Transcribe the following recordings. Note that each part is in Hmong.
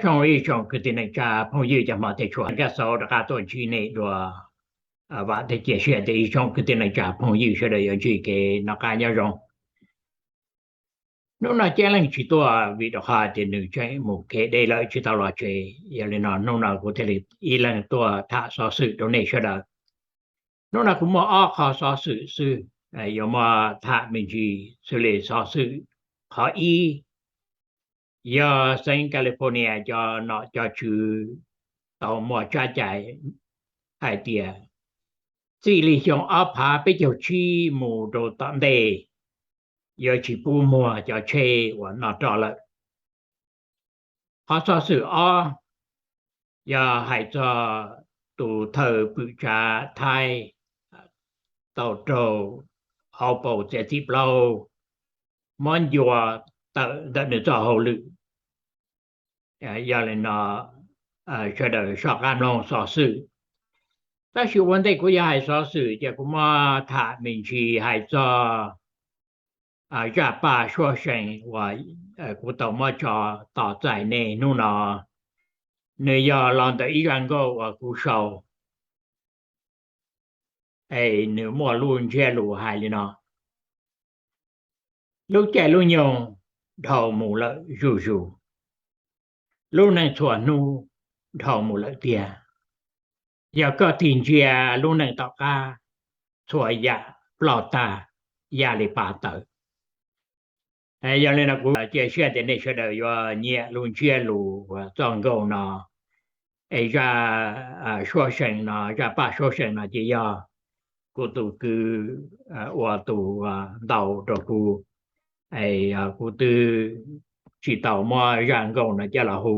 Tsoom ib tsoom kwv tij neej tsa phooj ywg cov hmov thiab tshua, nkag xauv rov qab tuaj ntsib nej dua. Vam thiab cia siab tias ib tsoom kwv tij neej tsa phooj ywg sawv daws yuav ntsib kev noj qab nyob zoo. Hnub no Ceeb Leej tsis tuaj vim rau qhov tias nws tseem mus kev deb lawm tsis tau los tsev, yog li no hnub no kuv thiaj li ib leeg tuaj tham xov xwm rau nej sawv daws. Hnub no kuv muaj ob qho xov xwm xwb, yuav muaj tham me ntsis xws li xov xwm qhov ib, yog xeev California cov nom cov tswv tau muaj tsab cai hais tias txij li xyoo ob phav peb caug tsib mus rau tom ntej yuav tsis pub muag cov tsheb uas noj roj lawm. Qhov xov xwm ob yog hais txog tus thawj pwm tsav Thaib tau raug hauv paus txiav txim plaub mob ncua tawm ntawm nws txoj hauj lwm. Yog li no sawv daws soj qab mloog xov xwm. Tab sis ua ntej kuv yuav hais xov xwm ces kuv muab tham me ntsis hais txog zaj paj suab seev uas kuv tau muab tso tos txais nej hnub no. Nws yog los ntawm ib zaj nkauj uas kuv sau, es nws muaj lub ntsiab lus hais li no: Lub caij lub nyoog dhau mus lawm zuj zus, lub neej txhua hnub dhau mus lawm tiag. Yog koj tig ntsia lub neej tom qab, txhua yam ploj tag ya li pas tawv. Yog li no kuv cia siab tias nej sawv daws yuav nyiam lub ntsiab lus uas txoj nkauj no. Es zaj suab seev no, zaj paj suab seev no ces yog kuv tus kwv ua tus ntaus rau kuv. Kuv twb tsis tau muab zaj nkauj no coj los hu.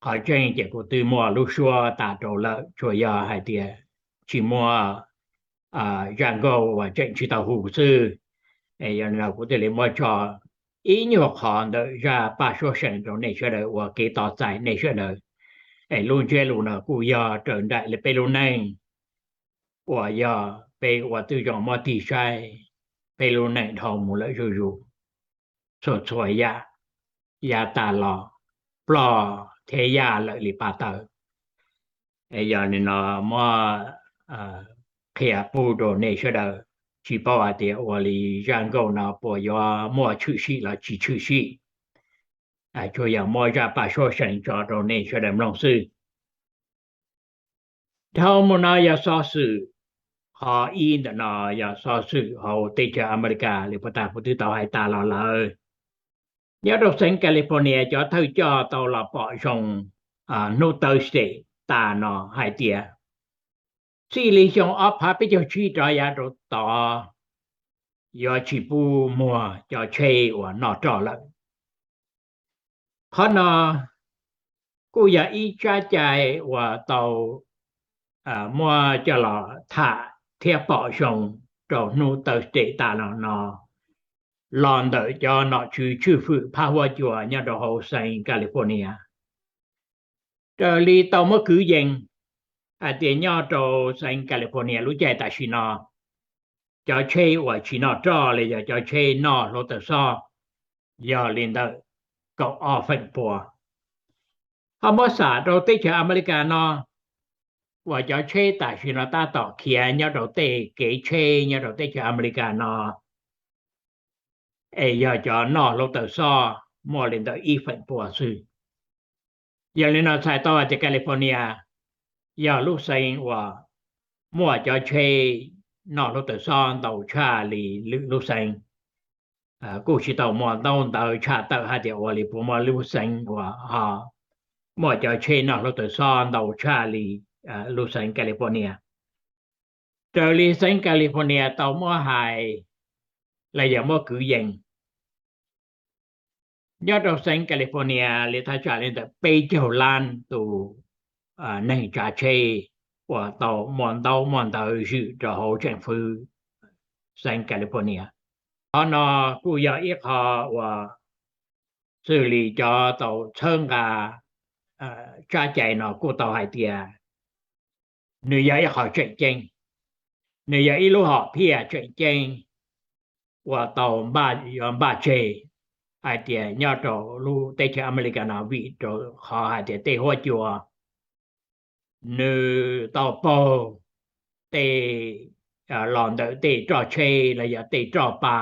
Qhov tseeb ces kuv twb muaj lub suab tas rau lawm, tsuas yog hais tias tsis muaj zaj nkauj uas tseem tsis tau hu xwb. Yog li no kuv thiaj li muab tso ib nyuag qhov ntawm zaj paj suab seev rau nej sawv daws ua kev tos txais nej sawv daws. Es lub ntsiab lus no kuj yog raws nraim li peb lub neej uas yog peb ua tib zoo muab tig saib, peb lub neej dhau mus lawm zuj zus, txhua txhua yam yav tas los ploj thiab ya lawm li pas tawv. Yog li no muab qhia pub rau nej sawv daws, tsis paub hais tias ua li zaj nkauj no puas yuav muaj tshwm sim los tsis tshwm sim. Tsuas yog muab zaj paj suab seev tso rau nej sawv daws mloog xwb. Dhau mus no yog xov xwm qhov ib ntawm no, yog xov xwm hauv teb chaws Amelikas li puag ta kuv twb tau hais tas los lawm. Nyob rau xeev California cov thawj coj tau los pom zoo hnub Thursday tas no hais tias txij li xyoo ob phav peb caug tsib rov yav rau tod yuav tsis pub muag cov tsheb uas noj roj lawm. Qhov no kuj yog ib tsab cai uas tau muab coj los tham thiab pom zoo rau hnub Thursday tas los no los ntawm cov nom tswv tswj fwm phab huab cua nyob rau hauv xeev California. Raws li tau muab kwv yees hais tias nyob rau xeev California lub caij tam sim no, cov tsheb uas tsis noj roj los yog cov tsheb noj hluav taws xob yog li ntawm kaum ob feem pua. Ho muab xam rau teb chaws Amelikas no uas cov tsheb tam sim no tab tom khiav nyob rau tej kev tsheb nyob rau teb chaws Amelikas no es yog cov noj hluav taws xob muaj li ntawm ib feem pua xwb. Yog li no txhais tau hais tias California yog lub xeev uas muaj cov tsheb noj hluav taws xob ntau tshaj li lwm lub xeev. Kuj tsis tau muaj ntaub ntawv tshaj tawm hais tias ua li puas muaj lub xeev uas ho muaj cov tsheb noj hluav taws xob ntau tshaj li lub xeev California. Raws li xeev California tau muab hais los yog muab kwv yees, nyob rau xeev California li thaj tsam li ntawm peb caug lab tus neeg tsav tsheb uas tau muaj ntaub muaj ntawv zwm rau hauv tseem fwv xeev California. Qhov no kuj yog ib qho uas xws li cov tau txhawb nqa tsab cai no kuj tau hais tias nws yog ib qho tseem ceeb, nws yog ib lub hom phiaj tseem ceeb uas tau npaj, yuav npaj tseg hais tias nyob rau lub teb chaws Amelikas no vim rau qhov hais tias tej huab cua nws tau paug tej, los ntawm tej roj tsheb los yog tej roj pa,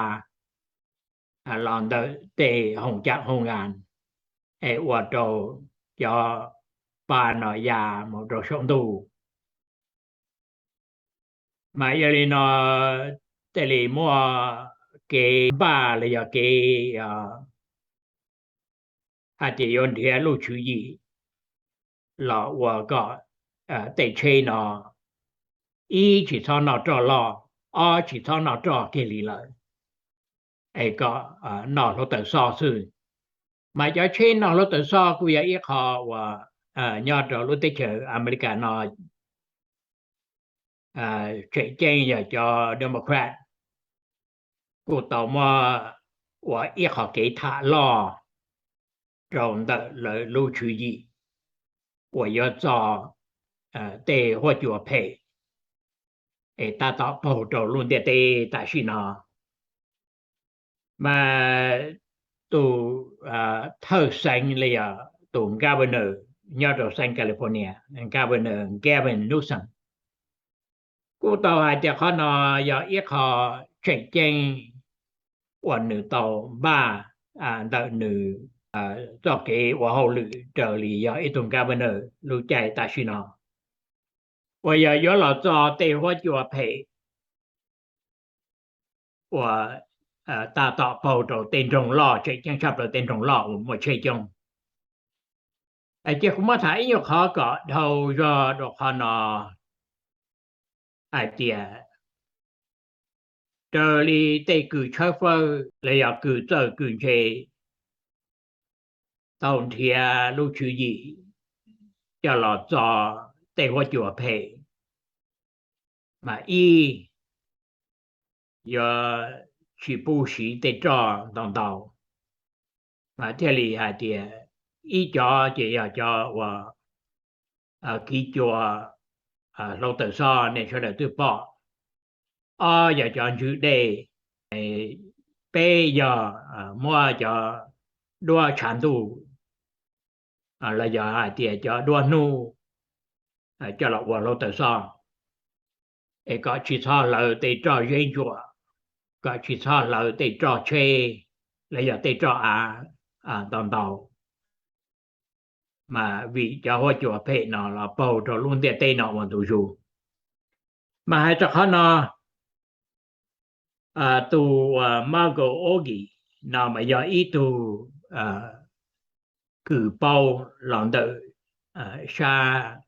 los ntawm tej hooj cam hooj nkas, es ua rau cov pa no ya mus rau saum ntuj. Mas yog li no thiaj li muaj kev npaj los yog kev hais tias yuav nrhiav lub tswv yim los ua kom tej tsheb no, ib, tsis txhob noj roj loj, ob, tsis txhob noj roj kiag li lawm, es kom noj hluav taws xob xwb. Mas cov tsheb noj hluav taws xob kuj yog ib qho uas nyob rau lub teb chaws Amelikas no tseem ceeb yog cov Democrat kuj tau muab ua ib qho kev tham loj rau ntawm lawv lub tswv yim uas yuav txo tej huab cua phem es tab tom paug rau lub ntiaj teb tam sim no. Mas tus thawj xeev los yog tus governor nyob rau xeev California, governor Gavin Newsom, kuj tau hais tias qhov no yog ib qho tseem ceeb uas nws tau npaj ntawm nws txoj kev ua hauj lwm raws li yog ib tug governor lub caij tam sim no, uas yog yuav los txo tej huab cua phem uas tab tom paug rau tej nroog loj, tseem ceeb tshaj plaws tej nroog loj uas muaj tsheb coob. Ces kuv muab tham ib nyuag qhov kom dhau zog rau qhov no hais tias raws li tej kws tshawb fawb los yog kws txawj kws ntse tau nrhiav lub tswv yim coj los txo tej huab cua phem, mas ib, yuav tsis pub siv tej roj ntau ntau, mas thiaj li hais tias ib cov ces yog cov uas kiv cua hluav taws xob nej sawv daws twb pom, ob, yog cov ntsws dej, peb, yog muab cov duab tshav ntuj los yog hais tias cov duab hnub coj los ua hluav taws xob, es kom tsis txhob hlawv tej roj zeb ntsuam, kom tsis txhob hlawv tej roj tsheb los yog tej roj av ntau ntau, mas vim cov huab cua phem no los paug rau lub ntiaj teb no ua ntu zus. Mas hais txog qhov no, tus Marco Ogi no mas yog ib tug kws paub los ntawm sab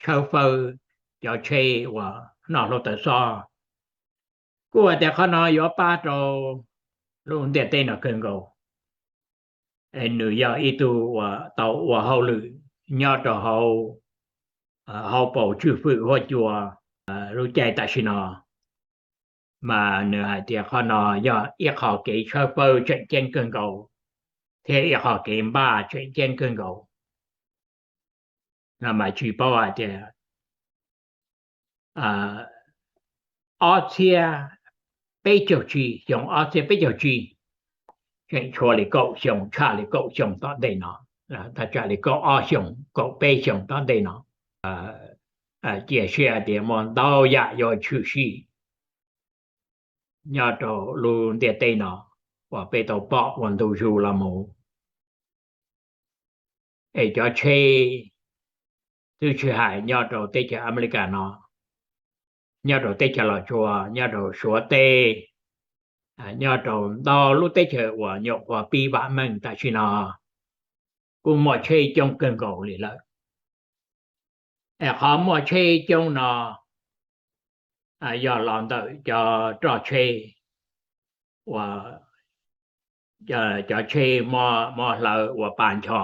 tshawb fawb cov tsheb uas noj hluav taws xob, kuj hais tias qhov no yuav pab rau lub ntiaj teb no kawg nkaus. Nws yog ib tug uas tau ua hauj lwm nyob rau hauv, hauv paus tswj fwm huab cua lub caij tam sim no, mas nws hais tias qhov no yog ib qho kev tshawb fawb tseem ceeb kawg nkaus thiab ib qho kev npaj tseem ceeb kawg nkaus. No mas tsis paub hais tias ob txhiab peb caug tsib, xyoo ob txhiab peb caug tsib, tseem tshuav li kaum xyoo, tshaj li kaum xyoo tom ntej no, thaj tsam li kaum ob xyoo kaum peb xyoo tom ntej no, cia siab tias muaj ntau yam yuav tshwm sim nyob rau lub ntiaj teb no uas peb tau pom ua ntu zus los mus. Es cov tsheb twb tsis hais nyob rau teb chaws Amelikas no, nyob rau teb chaws Los Tsuas, nyob rau Suav teb, nyob rau ntau lub teb chaws uas nyuam qhuav pib vam meej tam sim no kuj muaj tsheb coob kawg nkaus li lawm. Es qhov muaj tsheb coob no yog los ntawm cov roj tsheb uas cov tsheb muab hlawv ua pa ncho,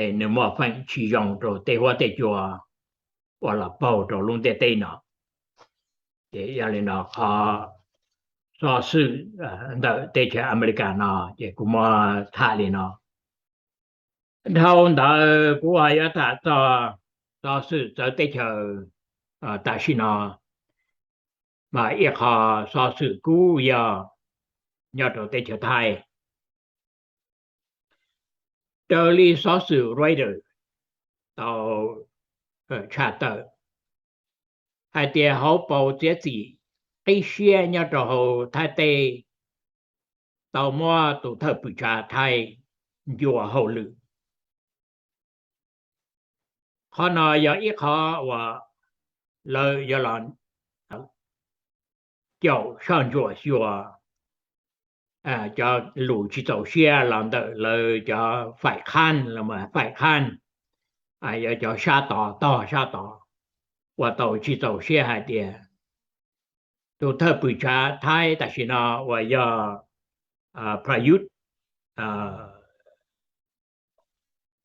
es nws muaj feem tsis zoo rau tej huab tej cua uas los paug rau lub ntiaj teb no. Ces yog li no qhov xov xwm ntawm teb chaws Amelikas no ces kuv muab tham li no. Dhau ntawd kuv yuav tham txog xov xwm txawv teb chaws tam sim no, mas ib qho xov xwm kub yog nyob rau teb chaws Thaib. Raws li xov xwm Reuters tau tshaj tawm hais tias hauv paus txiav txim qib siab nyob rau hauv Thaib teb tau muab tus thawj pwm tsav Thaib ncua hauj lwm. Qhov no yog ib qhov uas lawv yuav los caum soj ntsuam xyuas cov lus tsis txaus siab los ntawm lawv cov faim qhab, faim qhab, yog cov sab tod, tog sab tod, uas tau tsis txaus siab hais tias tus thawj pwm tsav Thaib tam sim no uas yog Prayut,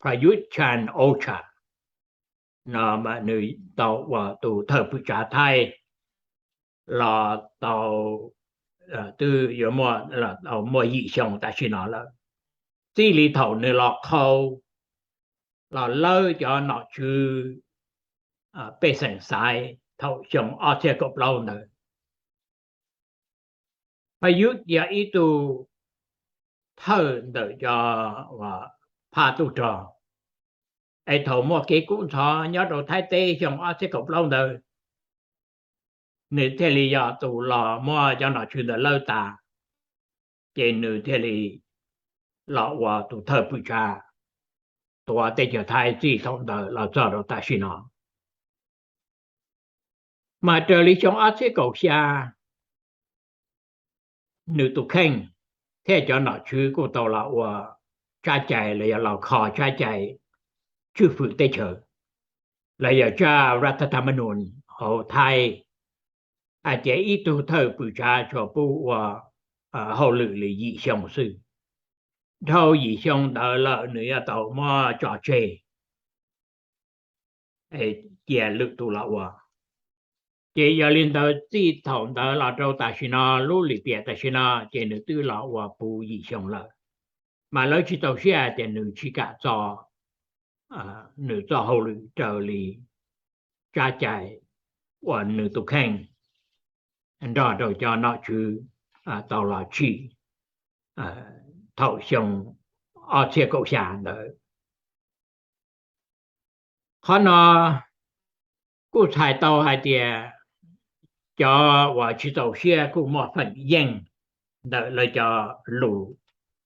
Prayut Chan-o-cha no mas nws tau ua tus thawj pwm tsav Thaib los tau, twb yuav muaj, tau muaj yim xyoo tam sim no lawm. Txij li thaum nws los qhau, los lawb cov nom tswv pej xeem xaiv thaum xyoo ob txhiab kaum plaub ntawd, Prayut yog ib tug thawj ntawm cov phab tub rog, es thaum muaj kev kub ntxhov nyob rau Thaib teb xyoo ob txhiab kaum plaub ntawd, nws thiaj li yog tus los muab cov nom tswv ntawd lawb tas, ces nws thiaj li los ua tus thawj pwm tsav tuav teb chaws Thaib txij thaum ntawd los txog rau tam sim no. Mas raws li xyoo ob txhiab kaum xya, nws tus kheej thiab cov nom tswv kuj tau los ua tsab cai los yog los kho tsab cai tswj fwm teb chaws los yog tsab Rathatamanun hauv Thaib hais tias ib tug thawj pwm tsav tsuas pub ua hauj lwm li yim xyoo xwb. Dhau yim xyoo ntawd lawm nws yuav tau muab tso tseg, cia lwm tus los ua. Ces yog li ntawd txij thaum ntawd los rau tam sim no, lub lim piam tam sim no ces nws twb los ua puv yim xyoo lawm, mas lawv tsis txaus siab hais tias nws tsis kam txo nws txoj hauj lwm raws li tsab cai uas nws tus kheej nrog rau cov nom tswv tau los tsim thaum xyoo ob txhiab kaum xya ntawd. Qhov no kuj txhais tau hais tias cov uas tsis txaus siab kuj muaj feem yeej ntawm lawv cov lus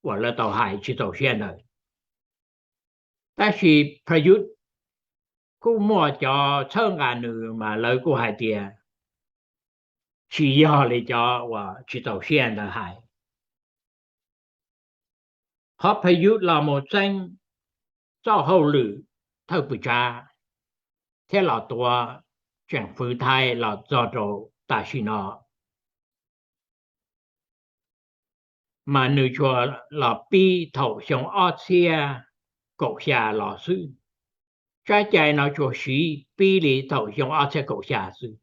uas lawv tau hais tsis txaus siab ntawd. Tab sis Prayut kuj muaj cov txhawb nqa nws mas lawv kuj hais tias tsis yog li cov uas tsis txaus siab ntawd hais. Qhov Prayut los mus txeeb txoj hauj lwm thawj pwm tsav thiab los tuav tseem fwv Thaib los txog rau tam sim no, mas nws tsuas los pib thaum xyoo ob txhiab kaum xya los xwb. Tsab cai no tsuas siv pib li thaum xyoo ob txhiab kaum xya xwb.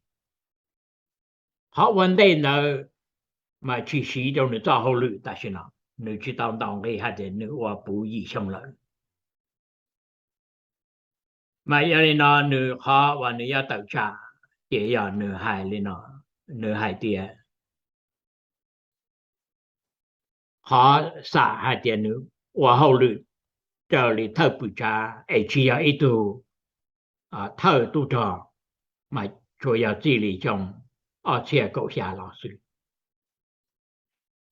Qhov ua ntej ntawd mas tsis siv rau nws txoj hauj lwm tam sim no, nws tsis tau ntaus nqi hais tias nws ua puv yim xyoo lawm. Mas yog li no nws qhov uas nws yuav tawm tsam ces yog nws hais li no, nws hais tias qhov xam hais tias nws ua hauj lwm raws li thawj pwm tsav es tsis yog ib tug thawj tub rog, mas tsuas yog txij li xyoo ob txhiab kaum xya los xwb.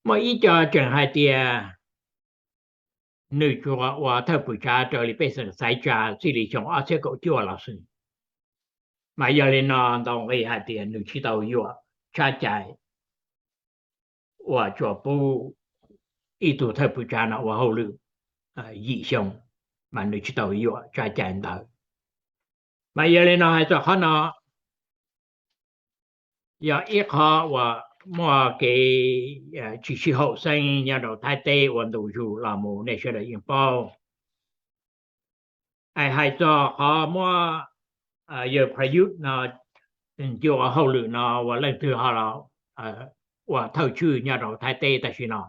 Muaj ib co tseem hais tias nws tsuas ua thawj pwm tsav raws li pej xeem xaiv tsa txij li xyoo ob txhiab kaum cuaj los xwb. Mas yog li no ntaus nqi hais tias nws tsis tau yuam tsab cai uas tsuas pub ib tug thawj pwm tsav no ua hauj lwm yim xyoo, mas nws tsis tau yuam tsab cai ntawd. Mas yog li no hais txog qhov no, yog ib qho uas muaj kev tsis sib haum xeeb nyob rau Thaib teb ua ntu zus los mus nej sawv daws yeej paub. Es hais txog qhov muab yawg Prayut no ncua hauj lwm no ua leej twg ho los ua thawj tswj nyob rau Thaib teb tam sim no.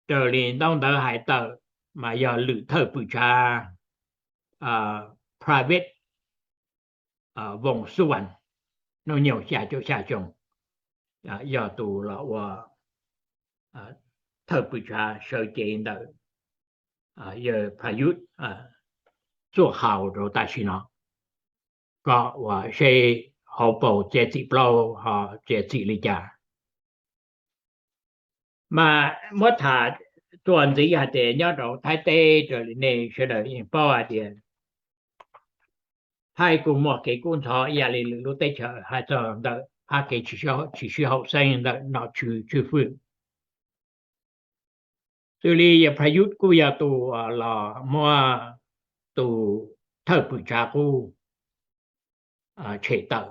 Raws li ntaub ntawv hais tawm mas yog lwm thawj pwm tsav Private Voos Suvan, hnub nyoog xya caum xya xyoo, yog tus los ua thawj pwm tsav sawv cev ntawm yawg Prayut txuj haus rau tam sim no, kom uas seb hauv paus txiav txim plaub ho txiav txim li cas. Mas muab tham txuas ntxiv hais tias nyob rau Thaib teb raws li nej sawv daws yeej paub hais tias Thaib kuj muaj kev kub ntxhov ib yam li lwm lub teb chaws hais txog ntawm phab kev tsis sib haum xeeb ntawm nom tswv tswj fwm. Xws li yawg Prayut kuj yog tus los muab tus thawj pwm tsav qub tshem tawm.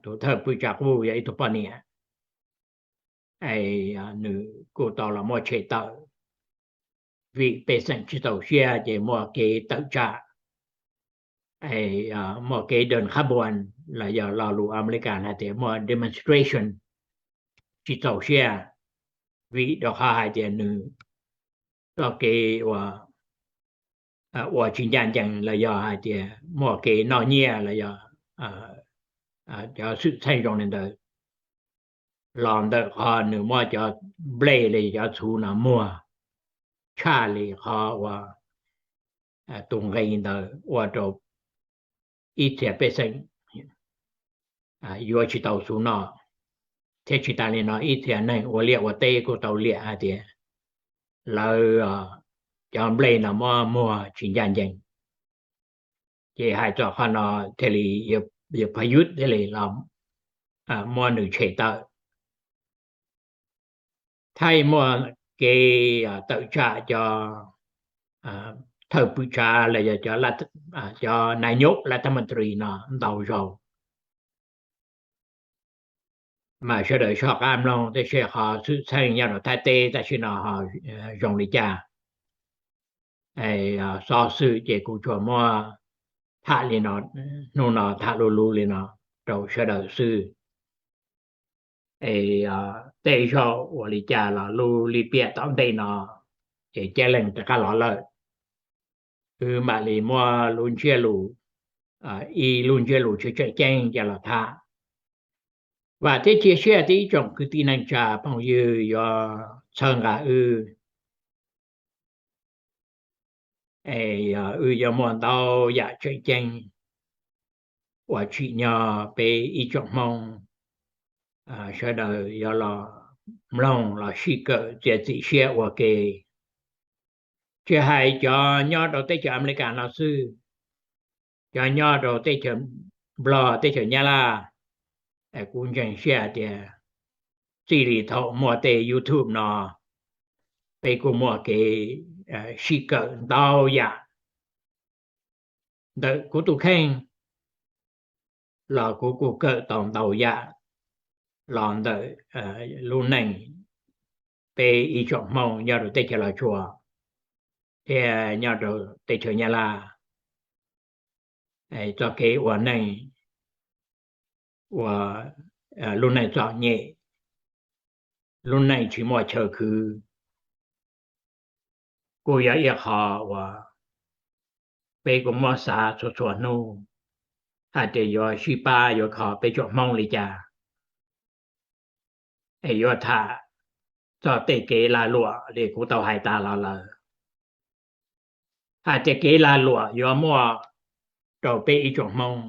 Tus thawj pwm tsav qub yog ib tug poj niam, es nws kuj tau los muab tshem tawm vim pej xeem tsis txaus siab ces muaj kev tawm tsam, muaj kev doon qhab npuas los yog lo lus Amelikas hais tias muaj demonstration tsis txaus siab, vim rau qhov hais tias nws txoj kev ua tsis ncaj ncees los yog hais tias muaj kev noj nyiaj los yog cov xwm txheej zoo li ntawd, los ntawm qhov nws muab cov nplej li cov txhuv no muag tshaj li qhov uas tus nqi ntawd ua rau ib txhia pej xeem yuav tsis tau txhuv noj, thiab tsis tas li no ib txhia neeg ua liaj ua teb kuj tau liam hais tias lawv cov nplej no muab muag tsis ncaj ncees. Ces hais txog qhov no thiaj li yawg Prayut thiaj li los muab nws tshem tawm. Thaib muaj kev tawm tsam cov thawj pwm tsav los yog cov nai nyuj lav thab ma tris no ntau zaus, mas sawv daws soj qab mloog tej seb qhov xwm txheej nyob rau Thaib teb tam sim no ho zoo li cas. Xov xwm ces kuv tsuas muab tham li no, hnub no tham luv luv li no rau sawv daws xwb. Es tej zaum ua li cas los lub lim piam tom ntej no ces Ceeb Leej rov qab los lawm, wb mam li muab lub ntsiab lus, ib lub ntsiab lus tseem ceeb coj los tham. Vam thiab cia siab tias ib tsoom kwv tij neej tsa phooj ywg yuav txhawb nqa wb, es wb yuav muaj ntau yam tseem ceeb uas tsim nyog peb ib tsoom Hmoob sawv daws yuav los mloog los sib kawm txiav txim siab ua ke. Tsis hais cov nyob rau teb chaws Amelikas no xwb, cov nyob rau teb chaws Nplog, teb chaws Nyab Laj, kuv ntseeg siab tias txij li thaum muaj tej YouTube no, peb kuj muaj kev sib kawm ntau yam. Ntawm kuv tus kheej los kuv kuj kawm tau ntau yam los ntawm lub neej peb ib tsoom Hmoob nyob rau teb chaws Los Tsuas thiab nyob rau teb chaws Nyab Laj, txoj kev ua neej, ua lub neej txom nyem, lub neej tsis muaj chaw khwv, kuj yog ib qho uas peb kuj muab xav txhua txhua hnub hais tias yuav sib pab yuav kho peb tsoom Hmoob li cas, es yuav tham txog tej kev lag luam li kuv tau hais tas los lawm, hais tias kev lag luam yuav muaj rau peb ib tsoom Hmoob,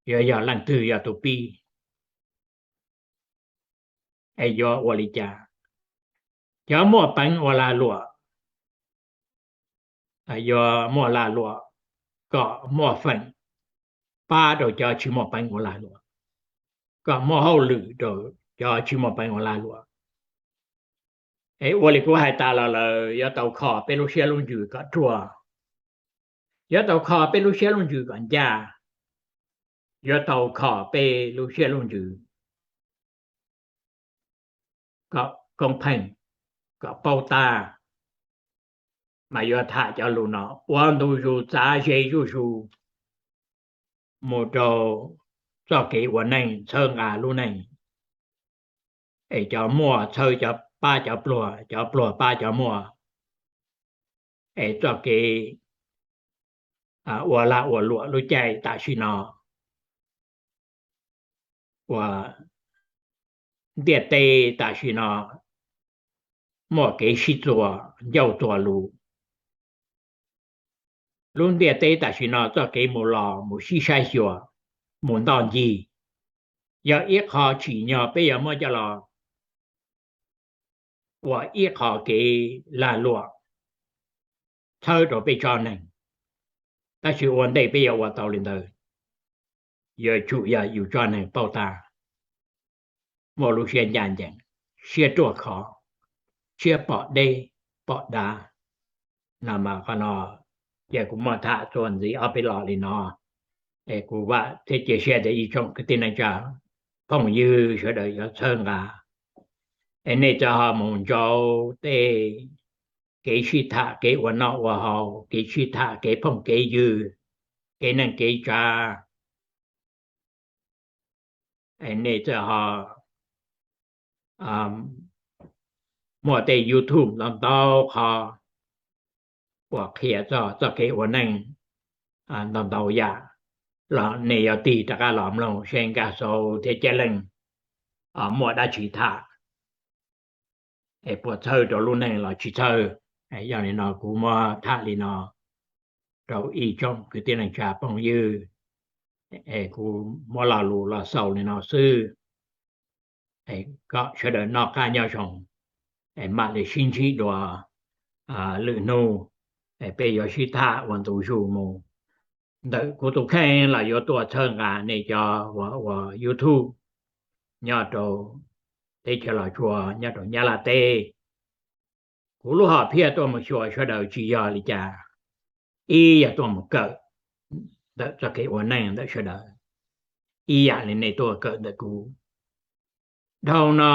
yuav yog leej twg yog tus pib, es yuav ua li cas. Cov muaj peev ua lag luam yuav muaj lag luam kom muaj feem pab rau cov tsis muaj peev ua lag luam, kom muaj hauj lwm rau cov tsis muaj peev ua lag luam. Es ua li kuv hais tas los lawm, yuav tau kho peb lub siab lub ntsws kom ruaj, yuav tau kho peb lub siab lub ntsws kom ncaj, yuav tau kho peb lub siab lub ntsws kom koob pheej, kom paub tab. Mas yuav tham cov lus no ua ntu zus txav ze zuj zus mus rau txoj kev ua neej txhawb nqa lub neej, es cov muaj txhawb cov, pab cov pluag, cov pluag pab cov muaj, es txoj kev ua lag ua luam lub caij tam sim no uas ntiaj teb tam sim no muaj kev sib txuas ncauj txuas lus. Lub ntiaj teb tam sim no txoj kev mus los mus sib saib xyuas, mus ntoj ncig, yog ib qho tsim nyog peb yuav muab coj los ua ib qho kev lag luam txhawb rau peb tsob neeg. Tab sis ua ntej peb yuav ua tau li ntawd, yuav tsum yog yus tsob neeg paub tas, muaj lub siab ncaj ncees, siab ruaj khov, siab pom deb pom dav. No mas qhov no ces kuv muaj tham txuas ntxiv ob peb lo li no, es kuv vam thiab cia siab tias ib tsoom kwv tij neej tsa phooj ywg sawv daws yuav txhawb nqa, es nej txawm ho mus ntsib tej kev sib tham, kev ua noj ua haus, kev sib tham, kev phooj kev ywg, kev neej kev tsav, es nej txawm ho muaj tej YouTube ntau ntau qhov uas qhia txog txoj kev ua neej ntau ntau yam, los nej yuav tig rov qab los mloog seb Nkaj Xauv thiab Ceeb Leej muaj dab tsi tham, es puas txhawb rau lub neej los tsis txhawb. Yog li no kuv muab tham li no rau ib tsoom kwv tij neej tsa phooj ywg, es kuv muab lo lus los xaus li no xwb, kom sawv daws noj qab nyob zoo, es mam li sib ntsib dua lwm hnub, es peb yuav sib tham ua ntu zus mus. Ntawm kuv tus kheej los yuav tuaj txhawb nqa nej cov uas ua YouTube nyob rau teb chaws Los Tsuas, nyob rau Nyab Laj teb. Kuv lub hom phiaj tuaj mus xyuas sawv daws tsis yog li cas, ib yog tuaj mus kawm ntawm txoj kev ua neej ntawm sawv daws, ib yam li nej tuaj kawm ntawm kuv. Dhau no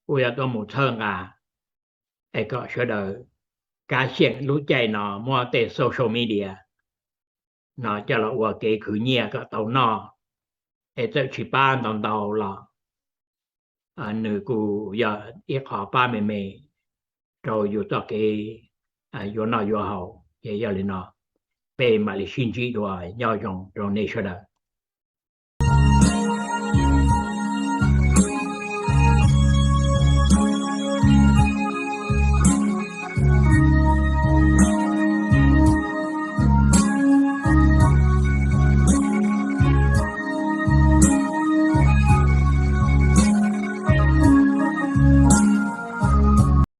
kuv yuav tuaj mus txhawb nqa, es kom sawv daws kav xyeem lub caij no muab tej social media no coj los ua kev khwv nyiaj kom tau noj, es txawm tsis pab ntau ntau los nws kuj yog ib qho pab me me rau yus txoj kev yuav noj yuav haus. Ces yog li no, peb mam li sib ntsib dua, nyob zoo rau nej sawv daws.